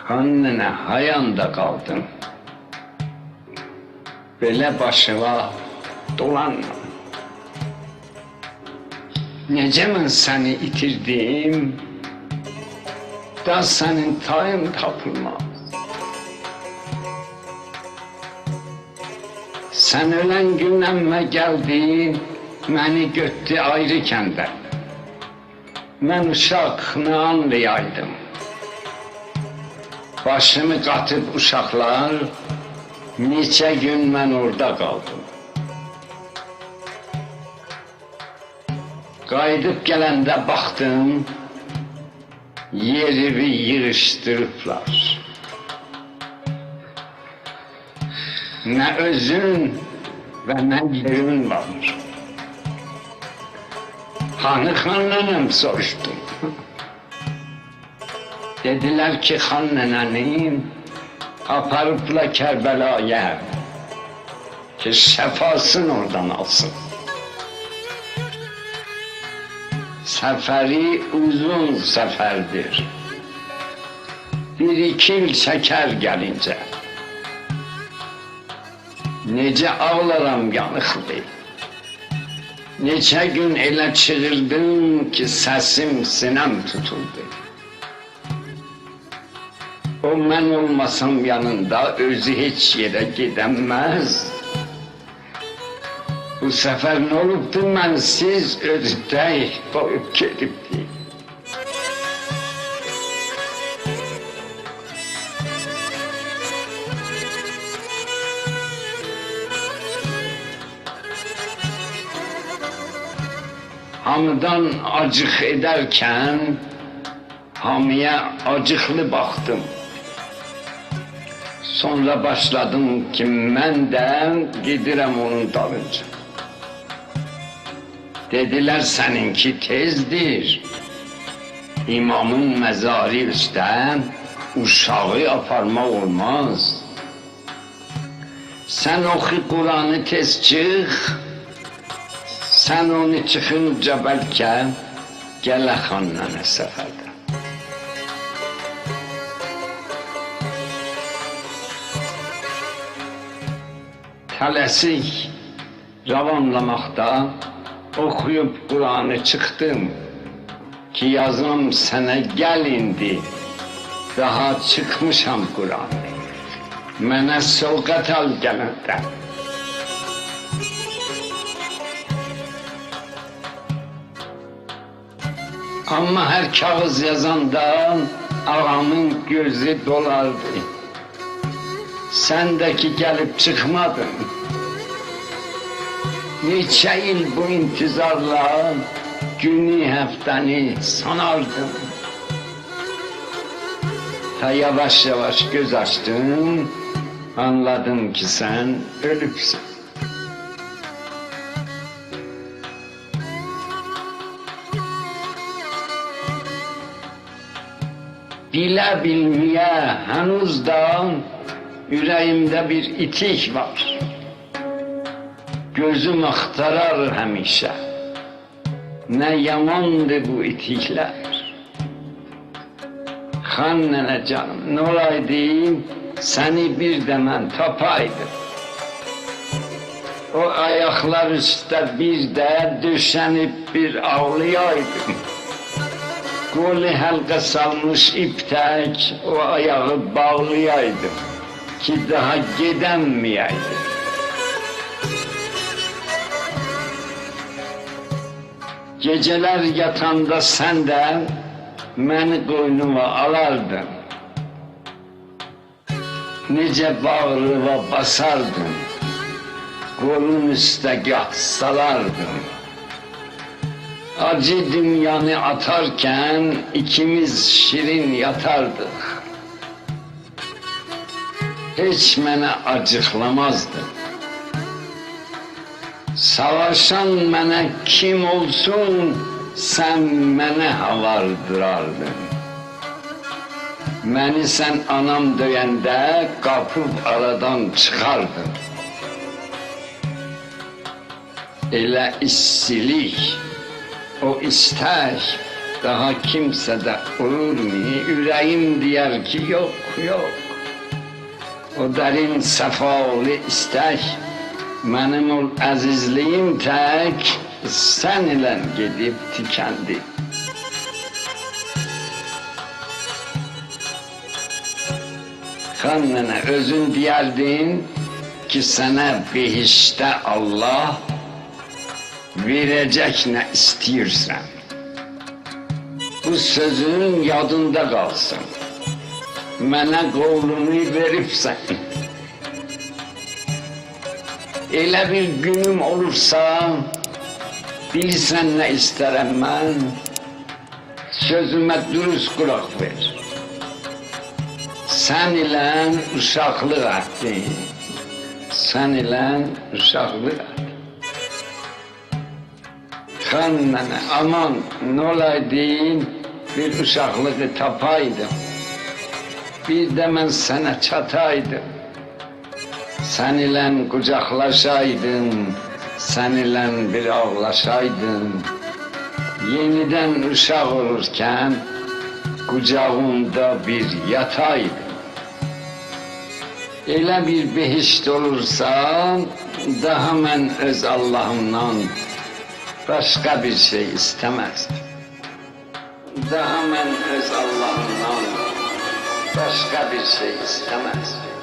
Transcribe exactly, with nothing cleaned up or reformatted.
خان ننه، هایاندا قالدین؟ بئله باشیوا دولانما. نئجه من سنی ایتیردیم، دا سنین تایین تاپیلماز. سن اؤلن گون عمه گلدی، منی گؤتدو آیری کنده. من اوشاق، نه آنلایایدیم؟ باشیمی قاتیب اوشاقلار، نئچه گون من اوردا قالدیم. قاییدیب گلنده باخدیم، یئریوی ییغیشدیریبلار. نه اؤزون و نه یئرین وار. «هانی خان ننه‌م؟» سوروشدوم. دئدیلر کی، خان ننه‌نی آپاریبلار کربلایا، کی شفاسینی اورادان آلسین. سفری اوزون سفردیر. بیر ایکی ایل چکر گلینجه. نئجه آغلارام یانیقلی. نئچه گون ائله چیغیردیم کی، سسیم، سینه‌م توتولدو. او، من اولماسام یانیندا، اؤزو هئچ یئره گئدنمز. بو سفر نه اولوبدو، منسیز اؤزو تک قویوب گئدیبدی؟ هامیدان آجیق ائدرکن، هامییا آجیقلی باخدیم. سونرا باشلادیم کی، من ده گئدیرم اونون دالینجا. دئدیلر، سنینکی تئزدیر. امامین مزاری اوسته اوشاغی آپارماق اولماز. سن اوخو قرآنی، تئز چیخ. سن اونو چیخینجا بلکه گله خان ننه سفردن. تله‌سیک روانلاماقدا اوخویوب قرآنی چیخدیم کی، یازام سنه، گل ایندی، داها چیخمیشام قرآنی. منه سوقات آل گلنده. آمما هر کاغیذ یازاندا آغامین گؤزو دولاردی. سن ده کی گلیب چیخمادین. نئچه ایل بو انتظارلا گونو، هفته‌نی ساناردیم. تا یاواش-یاواش گؤز آچدیم، آنلادیم کی، سن اؤلوبسن. بیله-بیلمه‌یه هنوز دا اوره‌ییمده بیر ایتیک وار. گؤزوم آختارار همیشه. نه یاماندی بو ایتیکلر. خان ننه جانیم، نه اولایدی، سنی بیر ده من تاپایدیم. او آیاقلار اوسته بیر ده دؤشه‌نیب بیر آغلایایدیم. قولو حلقه سالمیش ایپ تک او آیاغی باغلایایدیم کی، داها گئدنمه‌یه‌یدیم. گئجه‌لر یاتاندا سن ده منی قوینووا آلاردین. نئجه باغریوا باساردین، قولون اوسته گاه سالاردین. آجی دونیانی آتارکن ایکیمیز شیرین یاتاردیق. هئچ منه آجیقلامازدین. ساواشان منه کیم اولسون، سن منه هاواردیراردین. منی سن آنام دؤینده قاپیب آرادان چیخاردین. ائله ایستیلیک، او ایستک داها کیمسه‌ده اولورمو؟ یوره‌ییم دئیر کی یوخ، یوخ. او درین صفالی ایستک، منیم اول عزیزلیگیم تک، سن ایله گئدیب توکندی. خان ننه، اؤزون دئیردین کی سنه بهشتده الله وئره‌جک نه ایسته‌ییرسن. بو سؤزون یادیندا قالسین. منه قولونو وئریبسن. ائله بیر گونوم اولورسا، بیلیرسن نه ایسترم من؟ سؤزومه دوروست قولاق وئر. سن ایله اوشاقلیق عهدی. سن ایله اوشاقلیق عهدی. خان ننه، آمان، نولایدی، بیر اوشاقلیغی تاپایدیم. بیر ده من سنه چاتایدیم. سن ایله قوجاقلاشایدیم، سن ایله بیر آغلاشایدیم. یئنیدن اوشاق اولورکن قوجاغیندا بیر یاتایدیم. ائله بیر بهشت اولورسا، داها من اؤز اللهیمدان باشقا بیر شئی ایسته‌مزدیم. داها من اؤز اللهیمدان باشقا بیر شئی ایسته‌مزدیم.